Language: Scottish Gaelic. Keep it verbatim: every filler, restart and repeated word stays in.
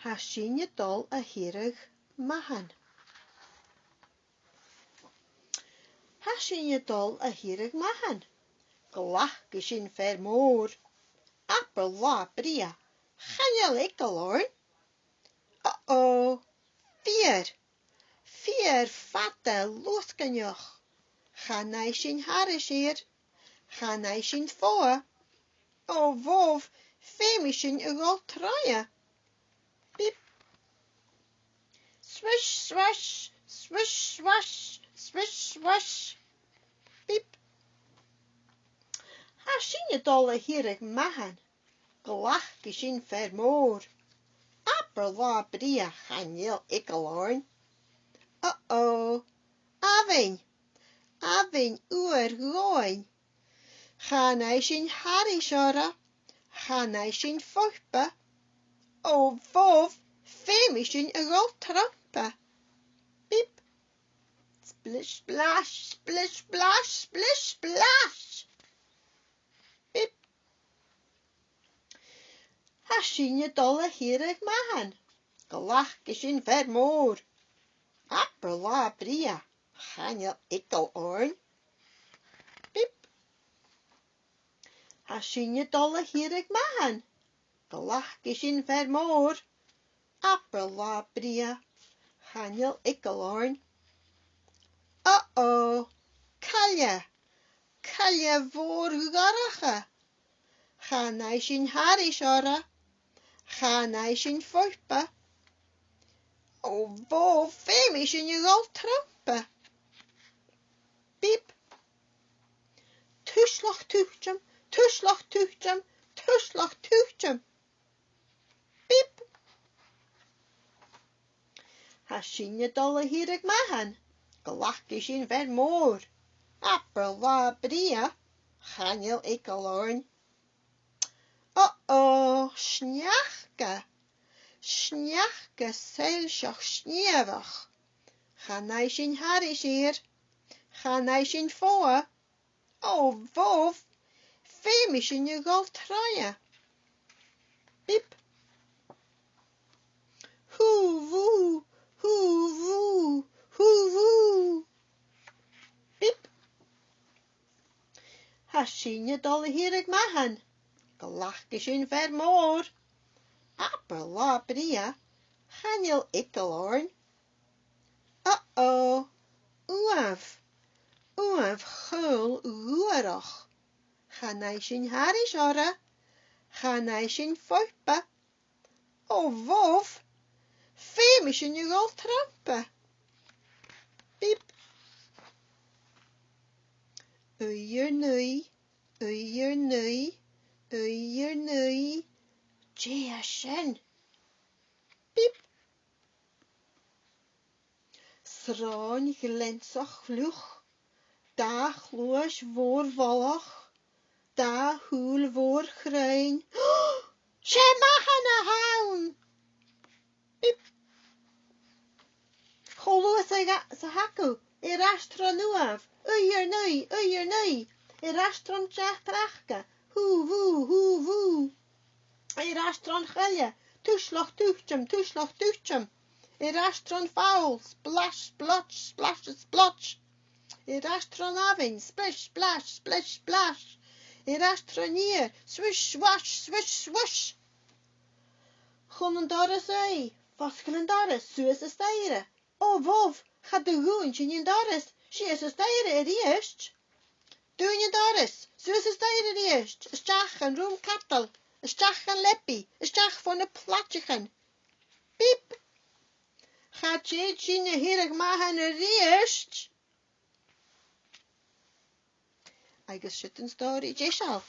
Tha sinn a' dol a shireadh mathan. Tha sinn a' dol a shireadh mathan. Glacaidh sinn fear mòr. Abair latha brèagha. Chan eil eagal oirnn. Uh-oh. Feur. Feur fada luasgaineach. Chan fhaigh sinn thairis air. Chan fhaigh sinn fodha. O bhobh, feumaidh sinn a dhol troimhe. Bip. Swish, swash, swish, swash, swish, swash. Bip. Tha sinn a' dol a shireadh mathan. Glacaidh sinn fear mòr. Abair latha brèagha, chan eil eagal oirnn. Uh-oh. Abhainn. Abhainn fhuar dhomhainn. Chan fhaigh sinn thairis orra. Chan fhaigh sinn foighpe. O bhobh, feumaidh sinn a dhol troimhpe. Bip. Splish splash, splish splash, splish splash. Bip. Tha sinn a' dol a shireadh mathan. Glacaidh sinn fear mòr. Abair latha brèagha, chan eil eagal oirnn. Bip. Tha sinn a' dol a shireadh mathan. Glacaidh sinn fear mòr. Abair latha brèagha, chan eil eagal oirnn. Uh-oh. Coille. Coille mhòr dhorcha. Chan fhaigh sinn thairis orra. Chan fhaigh sinn foighpe. O bhobh, feumaidh sinn a dhol troimhpe. Bip. Tuisleadh tuiteam, tuisleadh tuiteam, tuisleadh tuiteam. Bip. Tha sinn a' dol a shireadh mathan. Glacaidh sinn fear mòr. Abair latha brèagha, chan eil eagal oirnn. Uh-oh, sneachda. Sneachda soillseach snìomhach. Chan fhaigh sinn thairis air. Chan fhaigh sinn fodha. O bhobh, feumaidh sinn a dhol troimhe. Bip. Hù bhù, hù bhù, hù bhù. Bip. Tha sinn a' dol a shireadh mathan. Glacaidh sinn fear mòr. Abair latha brèagha, chan eil eagal oirnn. Uh-oh. Uamh. Uamh chaol ghuarach. Chan fhaigh sinn thairis orra. Chan fhaigh sinn foighpe. O bhobh, feumaidh sinn a dhol troimhpe. Bip. Uigh ar n-uigh, uigh ar n-uigh, uigh ar n-uigh. Dè tha sin? Bip. Sròn ghleansach fhliuch, dà chluais mhòr mholach, dà shùil mhòr chruinn. 'S e mathan a th' ann! Bip. Cho luath 's a gha-, 's a th' agaibh, air ais tron uamh, uigh ar n-uigh, uigh ar n-uigh, air ais tron t-sneachd thrasgach, hù bhù, hù bhù. Air ais tron choille, tuisleadh tuiteam, tuisleadh tuiteam. Air ais tron pholl, splash, splotch, splash, splotch. Air ais tron abhainn, splish, splash, splish, splash. Air ais tron fheur, swish, swash, swish, swoosh. Chun an dorais aghaidh, fosgail an doras, suas an staidhre. O bhobh, cha do dhùin sinn an doras, sìos an staidhre a-rithist. Dùin an doras, suas an staidhre a-rithist, a-steach dhan rùm-cadail, a-steach dhan leabaidh, a-steach fo na plaideachan. Bip! Cha tèid sinn a shireadh mathan a-rithist. Agus siud an stòiridh deiseil.